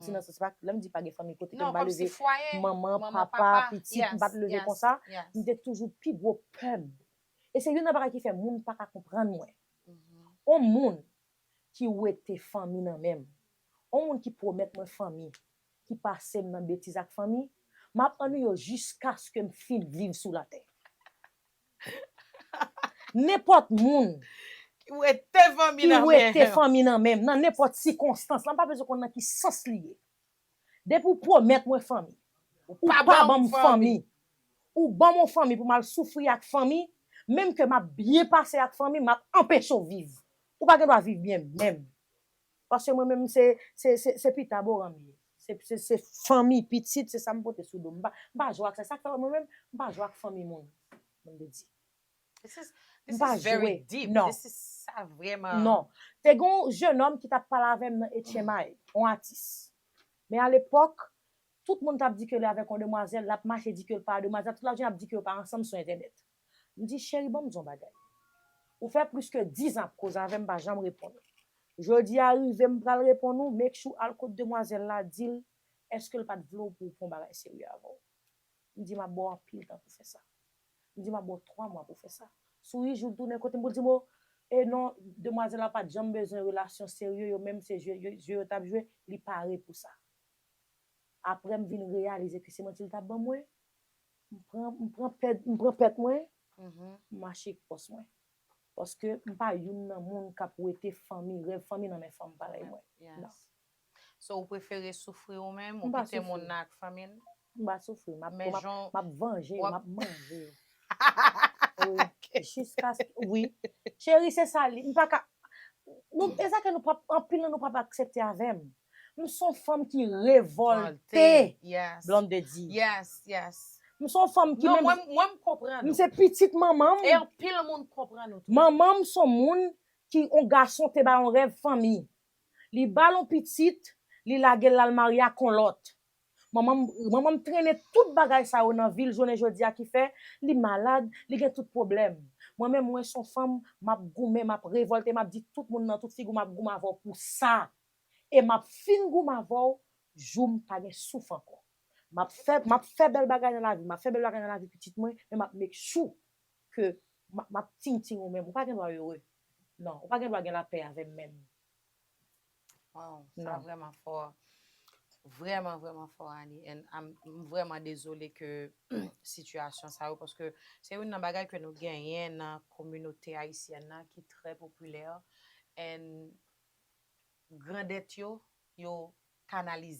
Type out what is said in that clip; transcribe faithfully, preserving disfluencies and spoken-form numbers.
Ti nan sans pa, lè m di pa gen fanmi kote ke m pa leve manman, papa, pitit, m pa t leve konsa, m te toujou pi gwo pè m. E se youn nan bagay ki fè moun pa ka konprann mwen. On moun ki wete fanmi nan men m, on moun ki pwomèt mwen fanmi, ki pase m nan betiz ak fanmi, m ap annuye yo jiskaske m fin viv sou latè. Nenpòt moun ki wete fanmi nan men fanmi nan men m, nan nenpòt sikonstans, la m pa bezwen konn nan ki sans li ye. Depi w pwomèt mwen fanmi, ou pa ban m fanmi, ou ban m yon fanmi pou m al soufri ak fanmi, menm ke m ap byen pase ak fanmi, m ap anpeche w viv. Ou pa gen dwa viv byen menm. Paske mwen menm se, se, se, se pita boran m ye. Se, se, se fanmi, pitit, se sa m pote sou do m. M pa, m pa jwe ak sa. Sa k fè mwen menm, m pa jwe ak fanmi moun. Moun de di. This is, this is very deep. Non. This is sa vrèman. Non. Te gen yon jennonm ki t ap pale avè m nan H M I, yon atis. Men alepòk, tout moun t ap di ke li avèk yon demwazèl, l ap mache di ke l pa demwazèl, tout lajounen ap di ke yo pa ansanm sou entènèt. M di, cheri, ban m di yon bagay. Ou fè plis ke diz an ap koze avè m, pa janm reponn ou. Jodi a rive, m pral reponn ou, make sure al kot demwazèl la, di l, èske l pa t vle w pou w pran yon bagay serye avè w? M di, m ap ba w anpil tan pou fè sa. M di, m ap ba w twa mwa pou fè sa. Sou uit jou, l tounen kote m pou l di m, o, e non, demwazèl la pa t janm bezwen relasyon serye, yo menm se jwe, jwe yo t ap jwe, li pare pou sa. Apre m vin reyalize ke se manti l t ap ban mwen, m pran, m pran pèd, m pran pèt mwen, m mache ak pòs mwen. Paske m pa youn nan moun k ap wete fanmi, rèv fanmi nan men fanm parèy mwen. Non. So, ou prefere soufri ou menm, ou kite moun nan ak fanmi l? M pa soufri, m ap, m ap, m ap vanje, m ap manje yo. Wi, jiskaske, wi. Cheri, se sa li. M pa ka, nou, e sa ke nou p ap, anpil nan nou p ap aksepte avè m. M se yon fanm ki revòlte. Blonde de di. Yes, yes. M se yon fanm ki menm. Non, mwen, mwen m konprann ou. M se pitit manman m. E anpil moun konprann ou tou. Manman m se yon moun ki, yon gason te ba yon rèv fanmi. Li ba l yon pitit, li lage l al marye ak yon lòt. Manman m, manman m trennen tout bagay sa yo nan vi l jounen jodi a ki fè li malad, li gen tout pwoblèm. Mwen menm, mwen se yon fanm, m ap goumen, m ap revòlte, m ap di tout moun nan tout figi w, m ap goumen avè w pou sa. E m ap fin goumen avè w, jou m pa gen souf ankò. M ap fè, m ap fè bèl bagay nan lavi, m ap fè bèl bagay nan lavi pitit mwen, men m ap make sure ke m ap, m ap ting ting ou menm. Ou pa gen dwa ere. Non, ou pa gen dwa gen lapè avè m menm. Wow, sa vrèman fò. Vrèman, vrèman fò, Annie. And I'm, m vrèman dezole ke sitiyasyon sa yo, paske se youn nan bagay ke nou genyen nan kominote ayisyèn nan ki trè popilè. And grandèt yo, yo kanalize